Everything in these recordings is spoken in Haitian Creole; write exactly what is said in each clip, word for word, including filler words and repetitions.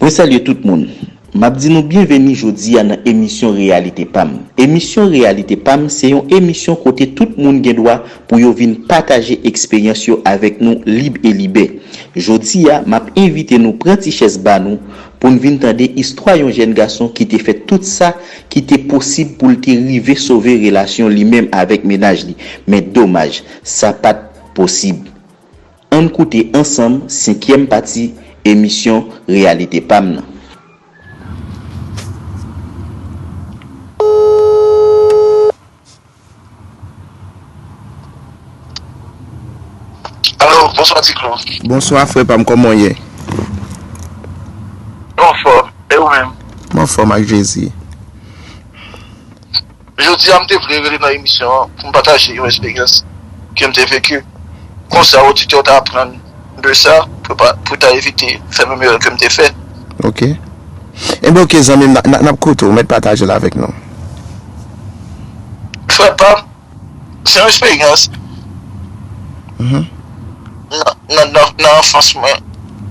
Mwen salye tout moun. M ap di nou byenveni jodi a nan emisyon Reyalite Pa m. Emisyon Reyalite Pa m se yon emisyon kote tout moun gen dwa pou yo vin pataje eksperyans yo avèk nou lib e libè. Jodi a, m ap envite nou pran ti chèz ba nou pou n vin tande istwa yon jèn gason ki te fè tout sa ki te posib pou l te rive sove relasyon li menm avèk mennaj li. Men domaj, sa pa t posib. Ann koute ansanm senkyèm pati emisyon Reyalite Pa m nan. Alo, bonswa Ti Klo. Bonswa frè pa m, kòman w ye? Mwen anfòm, e ou menm? M anfòm ak Jezi. Jodi a m te vle rele nan emisyon an pou m pataje yon eksperyans ke m te veki. Konsa oditè w ta aprann de sa pou pa, pou ta evite fè menm erè ke m te fè. Ok. Enben ok zanmi m, n ap koute w, mèt pataje l avèk nou. Frè pa m, se yon eksperyans. Nan, nan, nan, nan anfans mwen,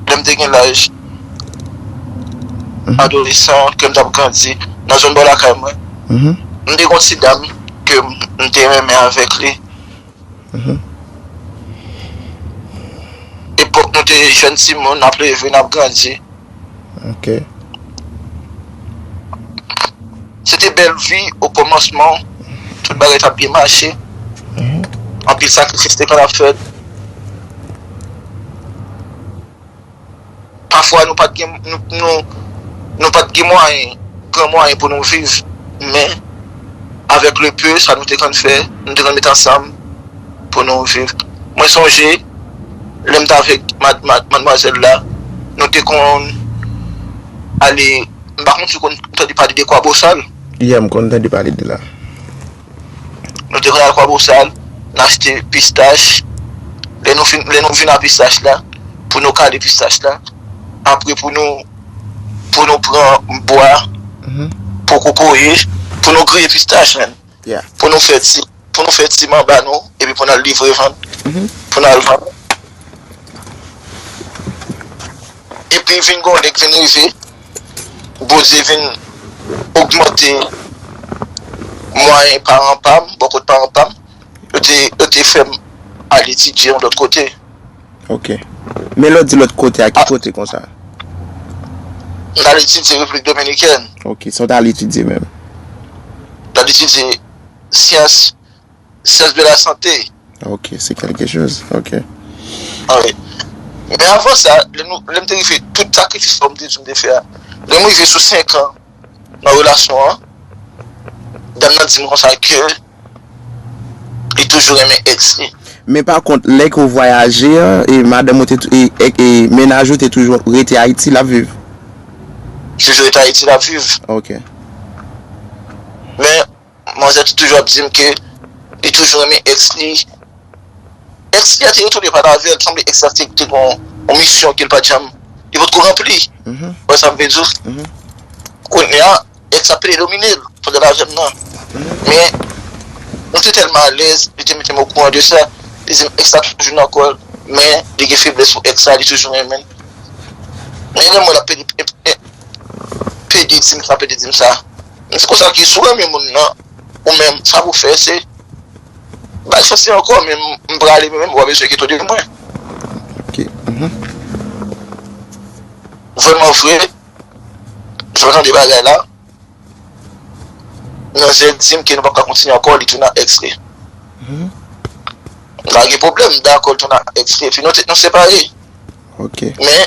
lè m te gen laj adolesan, ke m t ap grandi, nan zòn bò lakay mwen, m te gen yon ti dam ke m, m te renmen avèk li. Epòk nou te jèn timoun, n ap leve, n ap grandi. Ok. Se te bèl vi o kòmansman, tout bagay t ap byen mache. Anpil sakrifis te konn ap fèt. Pafwa nou pa t gen, nou, nou, nou pa t gen mwayen, gran mwayen pou nou viv. Men, avèk le peu, sa nou te konn fè, nou te konn met ansanm pou nou viv. Mwen sonje, lè m t avèk mad, mad, madmwazèl la, nou te konn ale, m pa konn si w konn tande pale de Kwabosal. Yeah, m konn tande pale de la. Nou te konn al Kwabosal, n achte pistach. Lè nou fin, lè nou vin a pistach la, pou nou kale pistach la, apre pou nou, pou nou pran bwa, pou kokoye, pou nou griye pistach, menm. Yeah. Pou nou fè ti, pou nou fè ti manba nou, epi pou n al livre vann, pou n al vann. Epi vin gen yon lè k vin rive, Bondye vin ogmante mwayen paran pa m, bò kot paran pa m, yo te, yo te fè m al etidye yon lòt kote. Ok. Men lè w di lòt kote, a ki kote konsa? M t al etidye Repiblik Dominikèn. Ok, sa w t al etidye menm? M t al etidye syans, syans de la sante. Ok, se quelque chose. Ok. Ah wi. Men avan sa, lè nou, lè m te rive, tout sakrifis sa m te di m te fè a, lè m rive sou senk an nan relasyon an, dam nan di m konsa ke li toujou renmen ex li. Men pa kont, lè ke w vwayaje an, e madanm ou te tou- e, e, e mennaj ou te toujou rete Ayiti, l ap viv? Toujou rete Ayiti, l ap viv. Ok. Men, manzè te toujou ap di m ke li toujou renmen ex li. Ex li a te retounen pale avè l, sanble ex la te, te gen yon misyon ke l pa t janm, li potko ranpli. Ou wè sa m vle di w? Kounye a, ex la predomine l pandan l avè m nan. Men, nou te tèlman alèz, li te mete m okouran de sa. Li di m ex la toujou nan kò l, men li gen feblès pou ex la, li toujou renmen l. Men lè m wè l ap pede, pede di m sa, pede di m sa. M di konsa ke si w renmen moun nan, ou menm, sa pou w fè, se bay chans li ankò, men m, m prale, men w pa bezwen enkyete w de mwen. Ok. Mhm. Vrèman vre, jan w tande bagay la, manzè di m ke nou p ap ka kontinye ankò, li tounen ak ex li. M pa gen pwoblèm, m dakò l tounen ak ex li, epi nou te, nou separe. Ok. Men,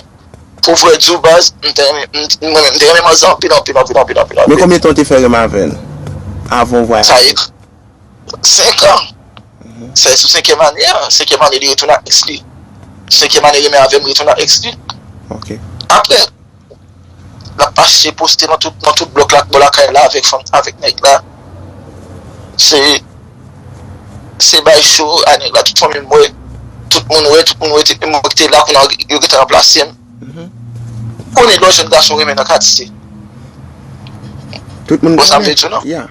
pou vrè di w baz, m te renmen, m, mwen menm, m te renmen manzè anpil, anpil, anpil, anpil, anpil, Men anpil. konbyen tan w te fè renmen avè l avan w vwayaje? Sa e senk an. Se sou senkyèm ane a, senkyèm ane li retounen ak ex li. Senkyèm ane renmen avè m, retounen ak ex li. Ok. Apre, l ap mache poste nan tout, nan tout blòk la, bò lakay la avèk fanm, avèk nèg la. Se, se bay cho a nèg la, tout fanmi m wè, tout moun wè, tout moun wè, te, moun ki te la, kounye a yo gentan ranplase m. Ou konnen lè yon jèn gason renmen nan katye. Tout moun Bon, sa m konnen. vle di w, non? Yeah.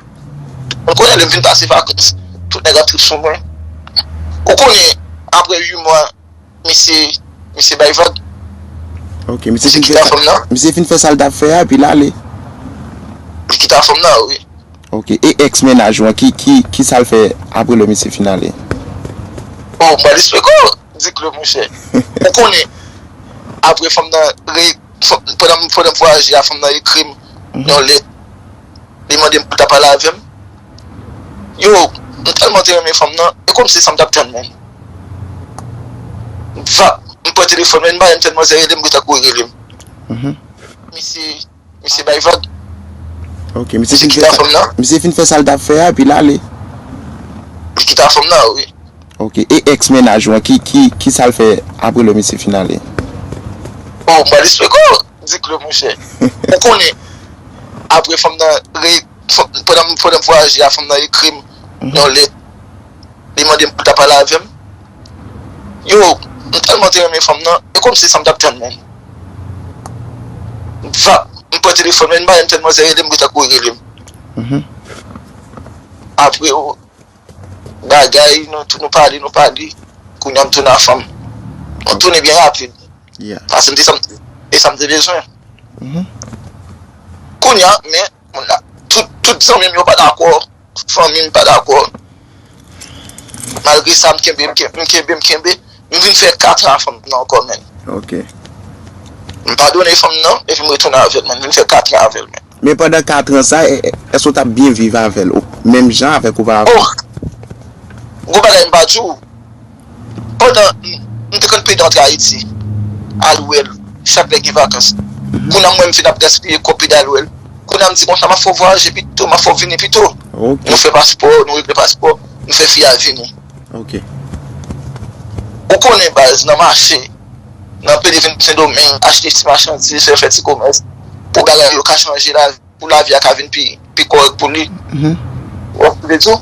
Ou konnen lè m vin pase vakans, tout nèg ap trip sou mwen. Ou konnen, apre uit mwa, misye, misye bay vag. Ok, misye fin fè sa, misye fin fè sa l t ap fè a, epi l ale. Li kite a fanm nan, wi. Ok, e ex mennaj ou an, ki, ki, ki sa l fè apre lè misye fin ale? Oh, m pral esplike w, Diklo, monchè. Ou konnen, apre fanm nan, re, fanm, pandan, pandan m vwayaje a, fanm nan ekri m yon lèt. Li mande m pou l ta pale avè m. Yo, m tèlman te renmen fanm nan, e kòmsi sa m t ap tann menm. M va, m pran telefòn, men m pa janm fè manzè rele m, m tankou rele m. Misye, misye bay vag. Ok, misye fin fè sa, misye fin fè sa l t ap fè a, epi l ale. Li kite a fanm nan, wi. Ok, e ex mennaj ou an, ki, ki, ki sa l fè apre lè misye fin ale? Oh, m pral esplike w, Diklo, monchè. Ou konnen, apre fanm nan, re, fanm, pandan, pandan m vwayaje a, fanm nan ekri m yon lèt. Li mande m pou l ta pale avè m. Yo, m tèlman te renmen fanm nan, e kòmsi sa m t ap tann menm. M va, m pran telefòn, men m pa janm fè manzè rele m, m tankou rele m. Apre, bagay, nou, nou pale, nou pale. Kounye a m tounen a fanm. Nou tounen byen rapid. Paske m te sa m, e sa m te bezwen. Kounye a, men, moun la, tout, tout zanmi m yo pa dakò, fanmi m pa dakò. Malgre sa, m kenbe, m kenbe, m kenbe, m kenbe. M vin fè kat an a fanm nan ankò, menn. Ok. M padone fanm nan, epi m retounen avè l, menn. M vin fè kat an avè l, menn. Men pandan kat an sa, e, e, èske w t ap byen viv avè l, menm jan avèk oparavan? Oh! Gwo bagay m pa di w. Pandan m, m te konn pede antre Ayiti, al wè l, chak lè gen vakans. Kounye a m wè m fin ap gaspiye kòb pede al wè l. Kounye a m di konsa, m ap fè w vwayaje pito, m ap fè w vini pito. Ok. Nou fè paspò, nou regle paspò, nou fè fi a vini. Ok. Ou konnen baz, nan mache, nan pede vin Sendomeng, achte ti machandiz, fè, fè ti komès, pou bagay yo ka chanje lavi, pou lavi a ka vin pi, pi kòrèk pou li. Ou wè sa m vle di w?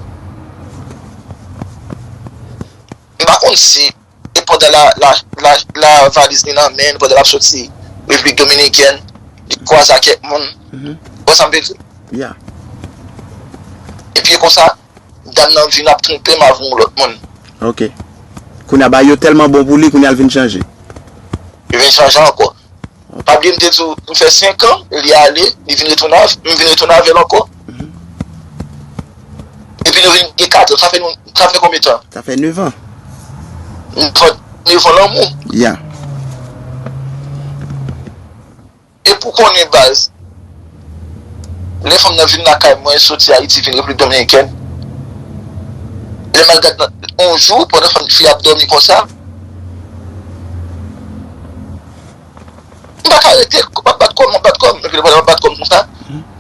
M pa konn si e pandan la, la, la, la valiz li nan men l, pandan l ap soti Repiblik Dominikèn, li kwaze ak kèk moun. Ou wè sa m vle di? Epi e konsa, dam nan vin ap twonpe m avè yon lòt moun. Ok. Kounye a bagay yo tèlman bon pou li, kounye a l vin chanje. Li vin chanje ankò. Pa bliye m te di w, m fè senk an, li ale, li vin retounen avè, m vin retounen avè l ankò. Epi nou vin gen kat an, sa fè nou, sa fè konbyen tan? Sa fè nèf an. Nèf an, nèf an lanmou. Ya. E pou konnen baz, lè fanm nan vin lakay mwen, soti Ayiti vin Repiblik Dominikèn, lè m al gad nan, yon jou, pandan fanm fi a ap dòmi konsa, m pa ka rete, m ap bat kò m, m ap bat kò m, epi lè m ap bat kò m konsa,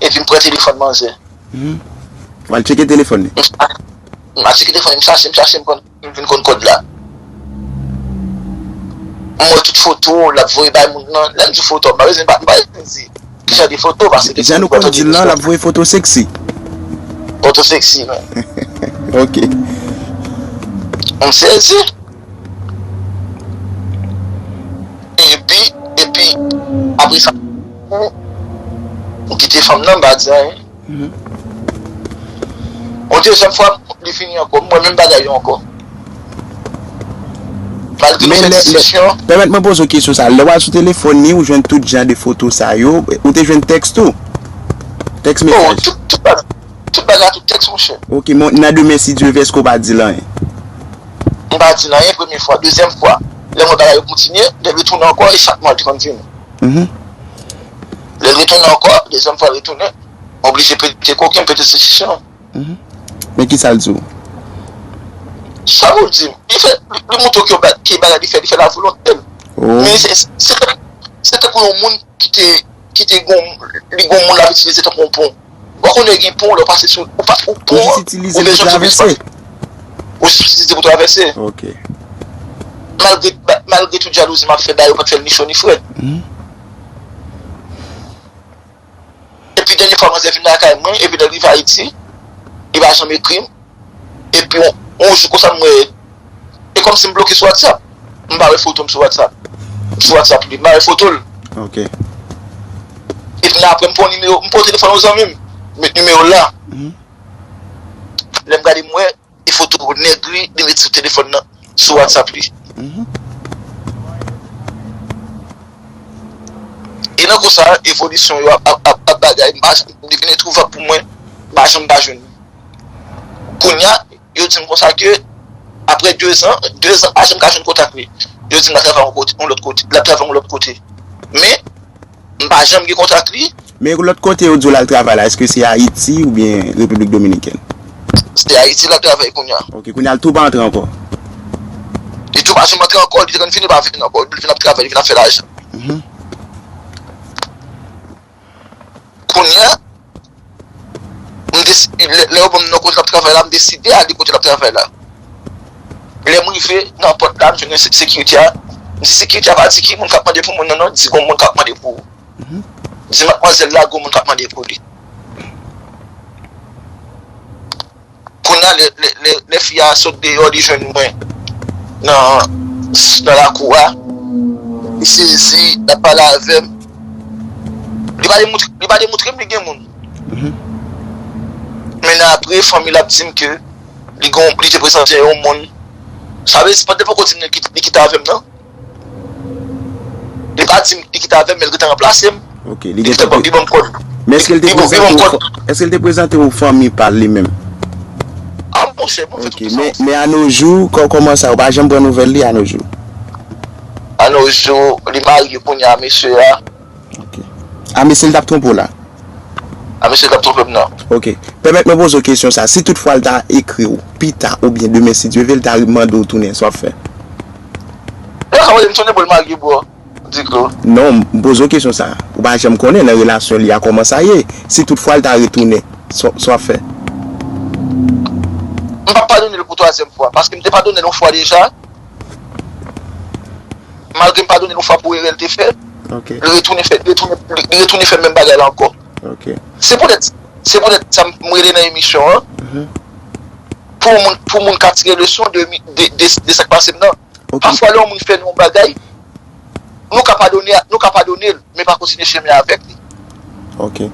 epi m pran telefòn manzè. Ou al tcheke telefòn li? M al tcheke telefòn li, m chache, m chache, m konn, m vin konn kòd la. M wè tout foto l ap voye bay moun nan. Lè m di foto, m pa bezwen, m pa, m pa bezwen di ki jan de foto, paske jan nou konn di l lan, l ap voye foto seksi. Foto seksi, men. Ok. M sezi. Epi, epi, apre sa, m kite fanm nan, m pa di anyen. Yon dezyèm fwa, li vini ankò, m wè menm bagay yo ankò. Malgre nou fè diskisyon. Pèmèt mwen poze w kesyon sa. Lè w al sou telefòn li, ou jwenn tout jan de foto sa yo, ou te jwenn tèks tou? Tèks mesaj? Oh, tout, tout bagay, tout bagay, tout tèks, monchè. Ok, men nan demen, si Dye vle, èske w pa di l anyen? M pa di l anyen premye fwa, dezyèm fwa. Lè m wè bagay yo kontinye, lè l retounen ankò, e chak mwa l te konn vini. Lè l retounen ankò, dezyèm fwa l retounen, m oblije pete koken, pete sesisyon. Men ki sa l di w? Sa pou l di m? Li fè, li, li montre w ke ba-, ke bagay li fè, li fè l a volonte l. Men se, se, se tankou yon moun ki te, ki te gon, li gon moun l ap itilize tankou yon pon. Ou konnen gen pon, lè w pase sou, ou pa, ou pon an, ou bezwen pou pase. Ou jis itilize pou travèse. Ok. Malgre, malgre tout jalouzi m ap fè, dayè yo pa t fè l ni cho ni frèt. Epi dènye fwa manzè vin lakay mwen, epi lè l rive Ayiti, li pa janm ekri m. Epi yon, yon jou konsa m wè, e kòmsi m bloke sou WhatsApp. M pa wè foto m sou WhatsApp. Sou WhatsApp li, m pa wè foto l. Ok. Epi nan apre m pran nimewo, m pran telefòn yon zanmi m, m met nimewo l la. Lè m gade m wè, e foto nèg li, li met sou telefòn nan, sou WhatsApp li. Mhm. nan konsa, evolisyon yo ap, ap, ap, ap bagay, m pa janm, li vin entwouvab pou mwen, m pa janm pa jwenn li. Kounye a, yo di m konsa ke, apre de zan, de zan, m pa janm ka jwenn kontak li. Yo di m l ap travay yon kote, yon lòt kote, l ap travay yon lòt kote. Men, m pa janm gen kontak li. Men lòt kote yo di w l al travay la, èske se Ayiti oubyen Repiblik Dominikèn? Se Ayiti l ap travay kounye a. Ok, kounye a l tou pa antre ankò? Li tou pa janm antre ankò, li te konn vini pa vini ankò, li vin ap travay, li vin ap fè lajan. Mhm. Kounye a, m desi-, lè, lè yo ban m non kote l ap travay la, m deside ale kote l ap travay la. Lè m rive nan pòt la, m jwenn se-, sekirite a. M di sekirite a pa di ki moun k ap mande pou moun nan, non, di gon moun k ap mande pou ou. Mhm. Di madmwazèl la, gon moun k ap mande pou li. Kounye a, lè, lè, lè, lè fi a sot deyò, li jwenn mwen nan, nan lakou a. Li sezi, l ap pale avè m. Li pa demoutre, li pa demoutre m li gen moun. Mhm. Men nan apre, fanmi l ap di m ke li gon, li te prezante yon moun. Sa vle di, pandan l poko di m li kit-, li kite avè m nan, li pa di m li kite avè m, men l gentan ranplase m. Ok, li gentan pre-, li ban m kòd. Men èske l te prezante w, èske l te prezante w fanmi pa l li menm? A, monchè, mwen fè tout sa. Ok, men, men anojou, kò-, kòman sa, ou pa janm pran nouvèl li anojou? Anojou, li marye kounye a, mesye a. Ok. A, mesye l t ap twonpe w la? A, mesye l t ap twonpe m nan. Ok. Pèmèt mwen poze w kesyon sa. Si toutfwa l ta ekri w pita oubyen demen, si Dye ve, l ta mande w tounen, sa w ap fè? Li pa ka mande m tounen pou l marye, bro. Di Claude. Non, m poze w kesyon sa. Ou pa janm konnen nan relasyon li a kòman sa ye. Si toutfwa l ta retounen, sa, sa w ap fè? M p ap padone l pou twazyèm fwa. Paske m te padone l yon fwa deja. Malgre m padone l yon fwa pou erè l te fè, ok, li retounen fè, li retounen, li, li retounen fè menm bagay la ankò. Ok. Se poutèt, se poutèt sa m rele nan emisyon an. Mhm. Pou moun, pou moun ka tire leson de, de, de, de sa k pase m nan. Ok. Pafwa, lè yon moun fè nou yon bagay, nou ka padone, nou ka padone l, men pa kontinye chemen avèk li. Ok.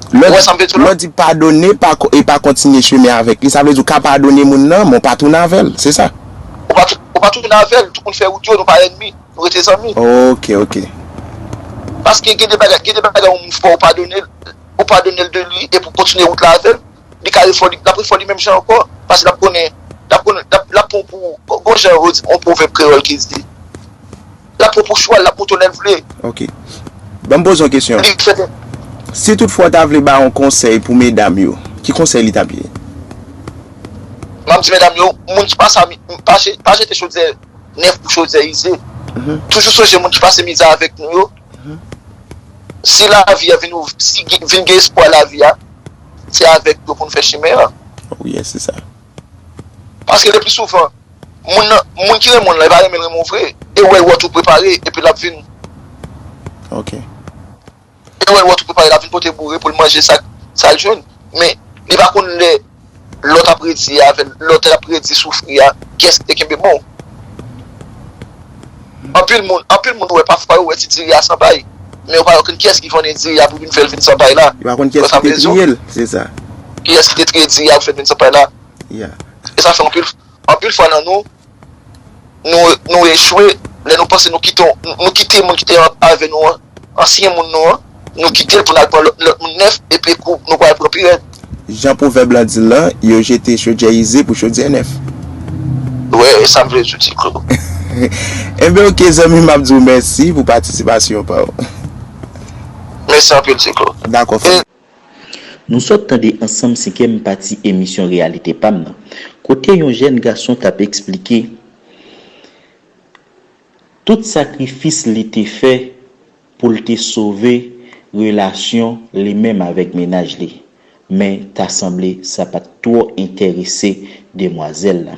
Ou wè sa m vle di w la? Lè w di padone pa ko-, e pa kontinye chemen avèk li, sa vle di w ka padone moun nan, men w pa tounen avè l, se sa? Ou pa tou-, ou pa tounen avè l, tout moun fè wout yo, nou pa ènmi, nou rete zanmi. Ok, ok. Paske gen de bagay, gen de bagay yon moun fè w padone l, ou padone l de li, epi w kontinye wout la avè l. Li ka refè w li, l ap refè w li menm jan ankò. Paske l ap konnen, l ap konnen, l ap, l ap pran w pou, gon jan yo di, yon pwovèb kreyòl ki di, l ap pran w pou chwal, l ap monte w lè l vle. Ok. Ban m poze w yon kesyon. Li fè. Si toutfwa w ta vle ba yon konsèy pou medam yo, ki konsèy li t ap ye? M ap di medam yo, moun ki pase a mi-, pa je-, pa jete chodyè nèf pou chodyè ize. Mhm. Toujou sonje moun ki pase mizè avèk nou yo. Mhm. Si lavi a vin ouv-, si gen, vin gen espwa lavi a, se avèk yo pou n fè chimen an. Oh yes, se sa. Paske le pli souvan, moun nan, moun ki renmen w lan, li pa renmen l renmen w vre. E wè l wè w tou prepare, epi l ap vin. Ok. E wè l wè w tou prepare, l ap vin pote boure pou l manje sa, sa l jwenn. Men, li pa konn lè lòt ap redi avè l, lòt ap redi soufri a, kiyès ki te kenbe bon. Anpil moun, anpil moun wè pafwa yo wè ti diri a san pay. Men yo pa wè okenn kiyès ki vann diri a pou vin fè l vin san pay la. Yo pa konn kiyès ki te triye l, se sa. Kiyès ki te triye diri a pou fè l vin san pay la. Yeah. E sa fè anpil, anpil fwa nan nou, nou, nou echwe, lè nou panse nou kite, nou kite moun ki te an-, avè nou an, ansyen moun nou an, nou kite l pou n al pran lòt, lòt moun nèf, epi kou nou pral pran pi rèd. Jan pwovèb lan di l lan, yo jete chodyè ize pou chodyè nèf. Wi, e sa m vle di w, Ti Klo. Enben, oke, zanmi m, m ap di w mèsi pou patisipasyon pa w. Mèsi anpil, Ti Klo. Dakò, frè m. Nou sot tande ansanm senkyèm pati emisyon Reyalite Pa m nan, kote yon jèn gason t ap eksplike tout sakrifis li te fè pou l te sove relasyon li menm avèk mennaj li, men ta sanble sa pa t twò enterese demwazèl la.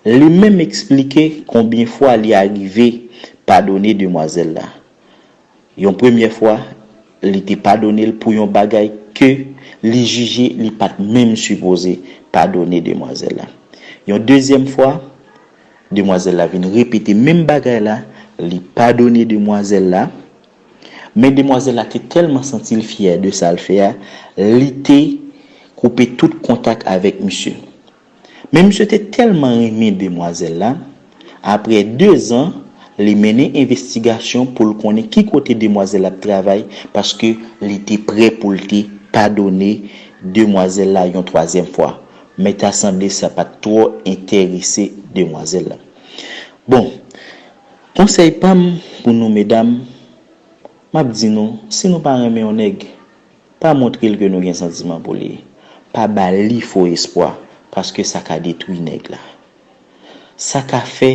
Li menm eksplike konbyen fwa li arive padone demwazèl la. Yon premyè fwa, li te padone l pou yon bagay ke li jije li pa t menm sipoze padone demwazèl la. Yon dezyèm fwa, demwazèl la vin repete menm bagay la, li padone demwazèl la, men demwazèl la te tèlman santi l fyè de sa l fè a, li te koupe tout kontak avèk misye. Men misye te tèlman renmen demwazèl la, apre de zan, Li mennen envestigasyon pou l konnen ki kote demwazèl la ap travay, paske li te prè pou l te padone demwazèl la yon twazyèm fwa. Men ta sanble sa pa t twò enterese demwazèl la. Bon, konsèy pa m pou nou medam, m ap di nou, si nou pa renmen yon nèg, pa montre l ke nou gen santiman pou li. Pa ba li fo espwa, paske sa ka detwi nèg la. Sa ka fè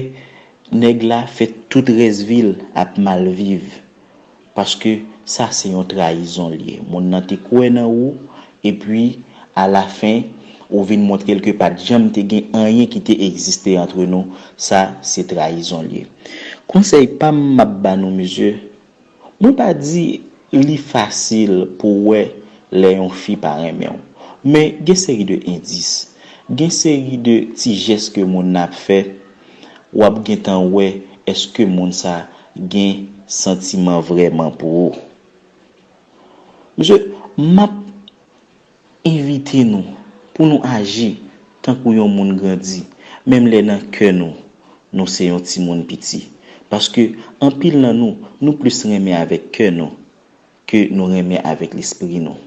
nèg la fè tout rès vi l ap mal viv. Paske sa se yon trayizon l ye. Moun nan te kwè nan ou, epi alafen, ou vin montre l ke pa t janm te gen anyen ki te egziste antre nou. Sa se trayizon l ye. Konsèy pa m m ap ba nou, mesye, mwen pa di li fasil pou w wè lè yon fi pa renmen w. Men gen seri de endis, gen seri de ti jès ke moun nan ap fè, w ap gentan wè èske moun sa gen santiman vrèman pou ou. Mesye, m ap envite nou pou nou aji tankou yon moun grandi, menm lè nan kè nou, nou se yon timoun piti. Paske anpil nan nou, nou plis renmen avèk kè nou ke nou renmen avèk lespri nou.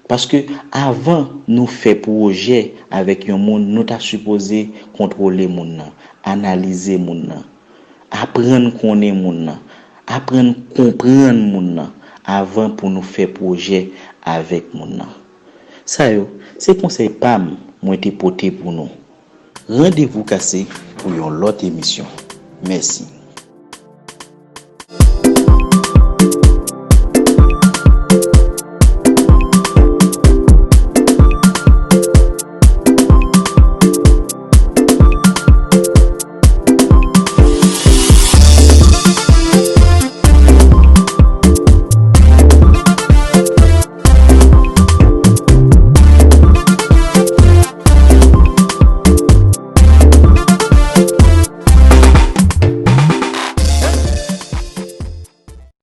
Paske avan nou fè pwojè avèk yon moun, nou ta sipoze kontwole moun nan, analize moun nan, aprann konnen moun nan, aprann konprann moun nan avan pou nou fè pwojè avèk moun nan. Sa yo, se konsèy pa m mwen te pote pou nou. Randevou kase pou yon lòt emisyon. Mèsi.